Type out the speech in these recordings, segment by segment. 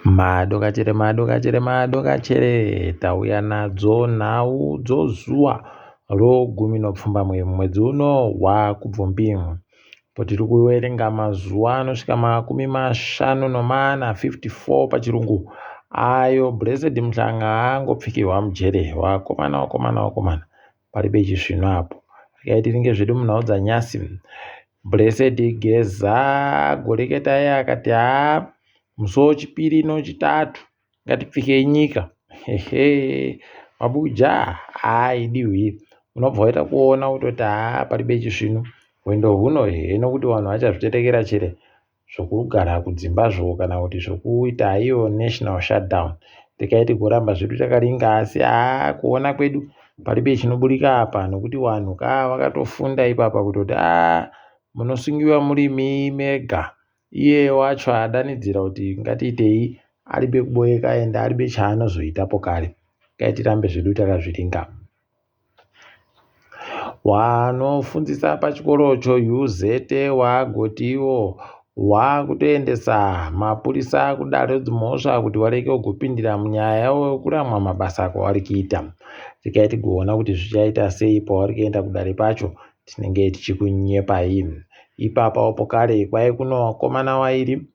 Madokachere madokachere madokachere tauya nadzo nhau dzozuva rogumi nopfumbamwe mumwedzi uno waKubvumbi. Apo tiri kuverenga mazuva anosvika 54 54 pachirungu ayo Blessed Mhlanga angopfikirwa mujere. Wakomana wakomana wakomana paribe chisvino apo. Regai tiringe zvedu munhau dzanyasi. Blessed Geza goreketa iye akati haa musi wechipiri nochitatu ngatipfikei nyika hehe mabuja haaidihwi unobva waita kuona kutoti haa paribe chisvinu hwendo huno he nokuti vanhu vachazvitetekera chere zvokugara kudzimba zvo kana kuti zvokuita iyo national shutdown tikaiti kuramba zvedu takaringa asi haa kuona kwedu paribe chinoburika apa nokuti vanhu ka vakatofunda ipapa kutoti haa munosungiwa muri mega Iye wacho adanidzira kuti ngatiitei aribe kuboeka ende aribe chaanozoitapo kare. Ngai tirambe zvedu takazviringa. Wanofundzisa pachikoro choUZ wagotiwo wakutoendesa mapurisa kudare dzimhosva kuti wareke kugopindira munyaya yekuramwa mabasa kwavari kuita. Regai tigoona kuti zvichaita sei pavari kuenda kudare pacho tinenge tichikunyepai. Ipapa pokare kwai kuno wakomana wairi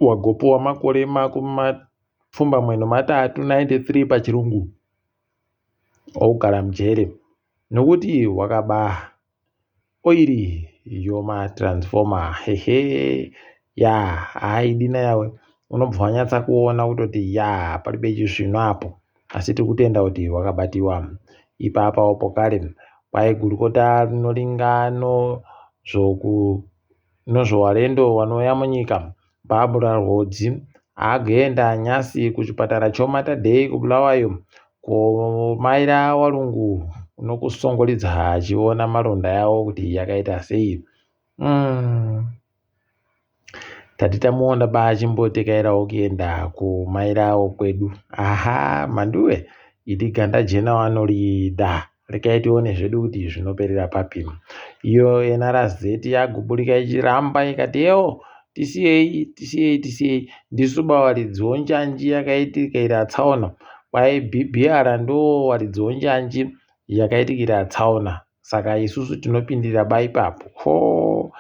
wagopuwa makore 83 93 pachirungu okugara mujere nokuti wakaba oiri yomatransformer hehe ya haidina yawe unobva wanyatsa kuona kutoti ya paribe chisvino apo Asi tiri kutenda kuti wakabatiwa ipapawo pokare kwai gurukota rinoringa nozvowarendo wanouya munyika Barbara Rwodzi agoenda nyasi kuchipatara choMater Dei kuBulawayo komaira warungu nokusongoridza achiona maronda yawo kuti yakaita sei. Mm. Tati tamuona ba achimbotekairawo kuenda kumairawo kwedu. Aha Mhanduwe idi ganda jena wanorida. Regai tione zvedu kuti zvinoperera papi. Iyo NRZ yaguburika ichiramba ikati yewo tisiyei tisiyei tisiyei ndisu bawaridzi wonjanji yakaitikira tsaona. Kwai BBR ndo waridzi wonjanji yakaitikira tsaona. Saka isusu tinopindira ba ipapo. Ko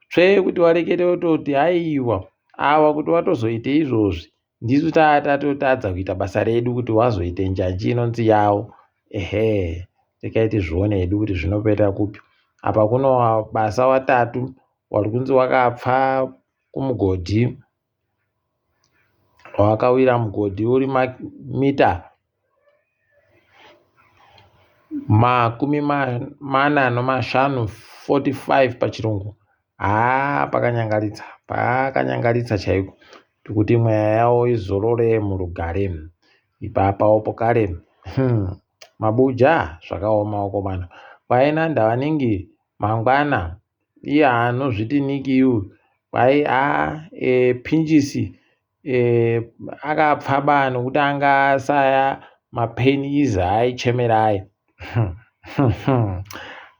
tsvee kuti warekete wototi aiwa awa kuti watozoite izvozvi ndisu tatotadza kuita basa redu kuti wazoite njanji inonzi yawo ehe rekai tizvione hedu kuti zvinoperera kupi apa kuno basa watatu wari kunzi wakapfa kumugodhi wakawira mugodhi uri mamita 45 45 pachirungu haa pakanyangaritsa pakanyangaritsa chaiko tikuti mweya yawo izorore murugare ipapawo pokare hmm. mabuja zvakaoma wakomana kwaina ndavaningi mangwana iye anozviti niki uyu kwai a e, pinjisi e, akapfaba nokuti anga asaya mapain is aaichemera aye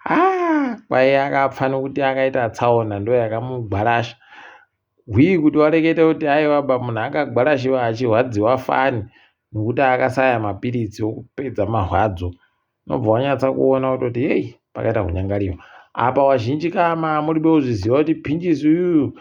ah, kwai akapfa nokuti akaita tsaona ndo yakamugwarasha hwii kuti warekete kuti aiwa ba munhu akagwarashiwa achihwadziwa fani nokuti akasaya mapiritsi okupedza mahwadzo unobva wanyatsa kuona kutoti hei pakaita kunyangariwa apa wazhinji kama muri beuzviziva kuti pinjisi uyuyu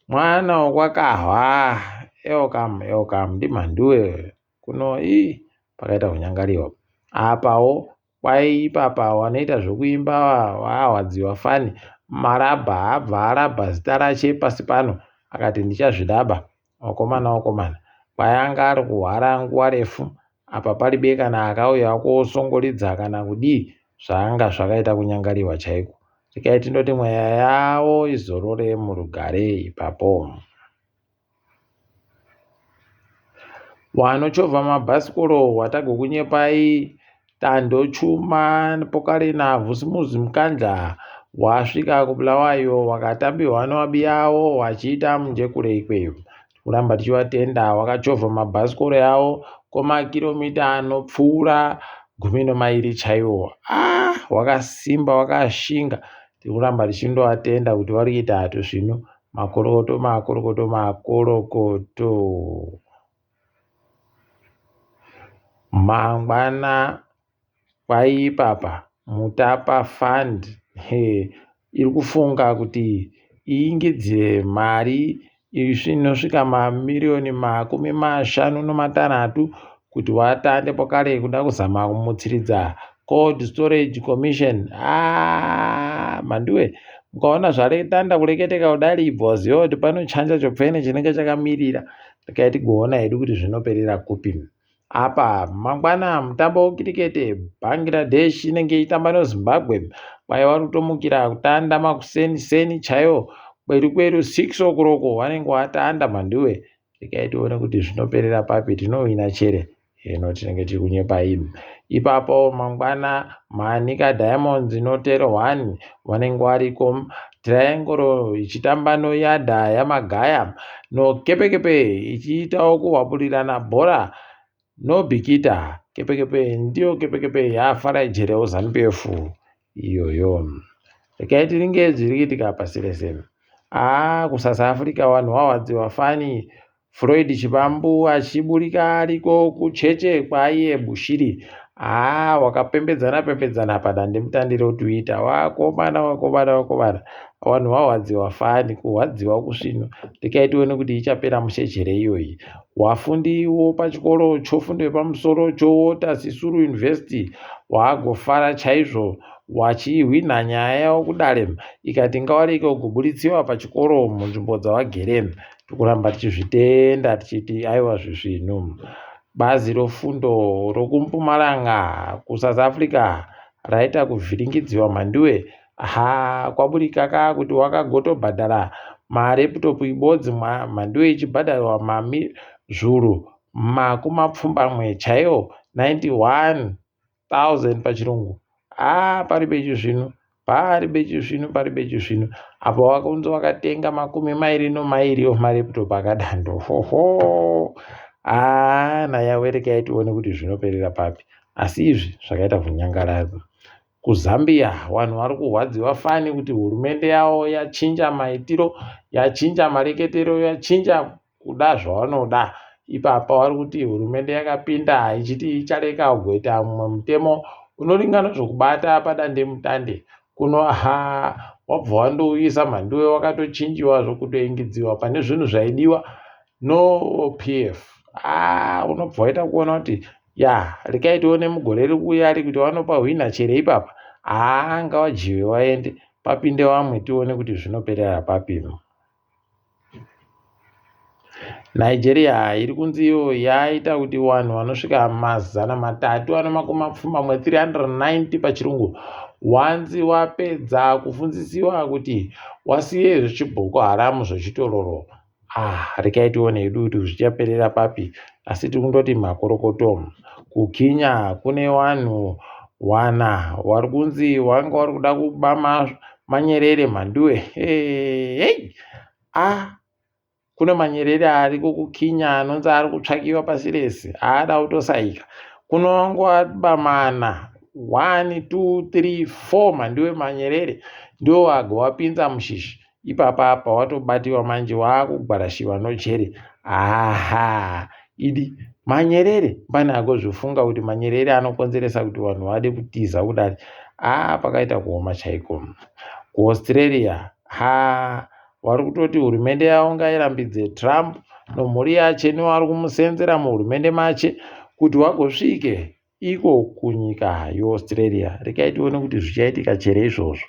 Mwana wokwakahwa eokam eokam ndimhanduwe kuno ii pakaita kunyangariwa apawo kwai ipapa wanoita zvokuimba wahwadziwa fani marabha abva arabha zita rache pasi pano akati ndichazvidaba wakomana wakomana kwai anga ari kuhwara nguva refu apa paribe kana akauya kosongoridza kana kudii zvanga zvakaita kunyangariwa chaiko Regai tindoti mweya yavo izorore murugare ipapo. Wanochovha mabhasikoro watagokunyepai Tando Chuma Pokarena Vusimuzi Mkandla wasvika kuBulawayo wakatambirwa nevabi avo wachiita munjekure ikweyo. Kuramba tichivatenda wakachovha mabhasikoro yavo kwemakiromita anopfuura 12 chaiwo. Ah, wakasimba wakashinga. Tiri kuramba tichindovatenda kuti vari kuita hatu zvino. Makorokoto makorokoto makorokoto. Mangwana kwaipapa Mutapa Fund iri kufunga kuti iingidzire mari inosvika mamiriyoni 56 kuti watande pokare kuda kuzama kumutsiridza Cold Storage Commission. Ah, mhanduwe mukaona zvaretanda kureketeka kudari ibva waziva kuti pano chanja chopfene chinenge chakamirira. Regai tigoona hedu kuti zvinoperera kupi. Apa mangwana mutambo wekirikete Bangladesh inenge ichitamba neZimbabwe kwai vari kutomukira kutanda makuseni seni chaiwo kweru kweru 6 o'clock vanenge vatanda mhanduwe. Regai tione kuti zvinoperera papi tinohwina chere hino tinenge tiri kunyepa imi. Ipapo mangwana Manica Diamonds noTero 1 vanenge variko Triangle ichitamba noYada yaMagaya noKepekepe ichiitawo kuhwapurirana bhora noBikita. Kepekepe ndiyo kepekepe yaFarai Jere weZanu-PF iyoyo. Regai tiringe zviri kuitika pasi rese. Haa kuSouth Africa vanhu vahwadziwa fani Floyd Chibambu achiburika ariko kucheche kwaiye Bushiri. Haa wakapembedzana pembedzana padandemutande roTwitter. Wakomana wakomana wakomana. Vanhu vahwadziwa fani kuhwadziwa kusvinu. Regai tione kuti ichapera mushe chere iyoyi. Wafundiwo pachikoro chofundo yepamusoro choWalter Sisulu University waagofara chaizvo wachihwinha nyaya yavo kudare ikati ngawarege kugoburitsiwa pachikoro munzvimbo dzawagere. Tikuramba tichizvitenda tichiti aiwa zvisvinu. Bazi rofundo rokuMpumalanga kuSouth Africa raita kuvhiringidziwa mhanduwe ha kwaburika ka kuti wakagotobhadhara mareputopu ibodzi mhanduwe ichibhadharwa mami zvuru makumapfumbamwe chaiwo 91 1000 pachirungu haa pari pechisvinu pari pechisvinu pari pechisvinu apo wakunzi wakatenga 22 omareptop akadando hoho haa nayawerekai tione kuti zvinoperera papi asi izvi zvakaita kunyangaradza kuzambia vanhu vari kurwadziwa fani kuti hurumende yavo yachinja maitiro yachinja mareketero yachinja kuda zvavanoda ipapa vari kuti hurumende yakapinda ichiti ichareka kugoita mumwe mutemo unoringana zvokubata padandemutande kuno ha wabva wandouyisa mhanduwe wakatochinjiwa zvokutoingidziwa pane zvinhu zvaidiwa nopf ah unobva waita kuona kuti ya rekai tione mugore riri kuuya ari kuti vanopa hwina chere ipapa haa ngavajive vaende papinde vamwe tione kuti zvinoperera papi. Nigeria iri kunzi iyo yaita kuti vanhu vanosvika 380 390 pachirungu wanzi wapedza kufundzisiwa kuti wasiye zvechiboko haramu zvechitororo. Ah, rekai tione hedu kuti zvichaperera papi asi tiri kundoti makorokoto. KuKenya kune vanhu wana vari kunzi vanga vari kuda kuba manyerere mhanduwe hey, hey. Ah kune manyerere ariko kukinya anonzi ari kutsvakiwa pasi rese aada kutosaika kuno wangowaba mana 1 2 3 4 mhanduwe manyerere ndiwo agowapinza mushishi ipapa apa watobatiwa manje waakugwarashiwa nojere aha idi manyerere pane agozvifunga kuti manyerere anokonzeresa kuti vanhu vade kutiza kudari aa pakaita kuoma chaiko kuaustralia ha vari kutoti hurumende yavo ngairambidze trump nomhuri yache nevari kumusenzera muhurumende mache kuti vagosvike iko kunyika yeaustralia rekai tione kuti zvichaitika chere izvozvo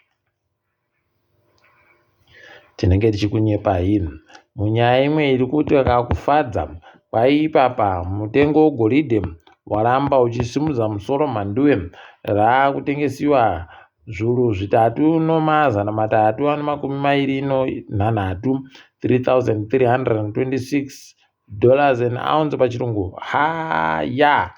Tinenge tichikunyepai. Munyaya imwe iri kuti kakufadza kwaipapa mutengo wegoridhe waramba uchisimudza musoro mhanduwe raakutengesiwa zvuru 3326 3326 dollars an ounce pachirungu haya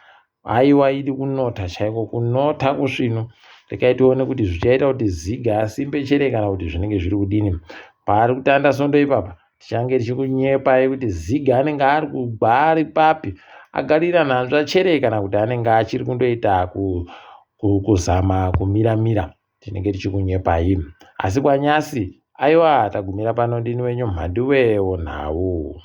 Haiwa idi kunota chaiko kunota kusvinu rekai tione kuti zvichaita kuti ziga asimbe chere kana kuti zvinenge zviri kudini paari kutanda sondo ipapa tichange tichikunyepai kuti ziga anenge ari kugwa ari papi agarira nhanzva chere kana kuti anenge achiri kundoita kuzama kumira mira tinenge tichikunyepai asi kwanyasi Aiwa tagumira pano ndini wenyu Mhanduwe wonhau.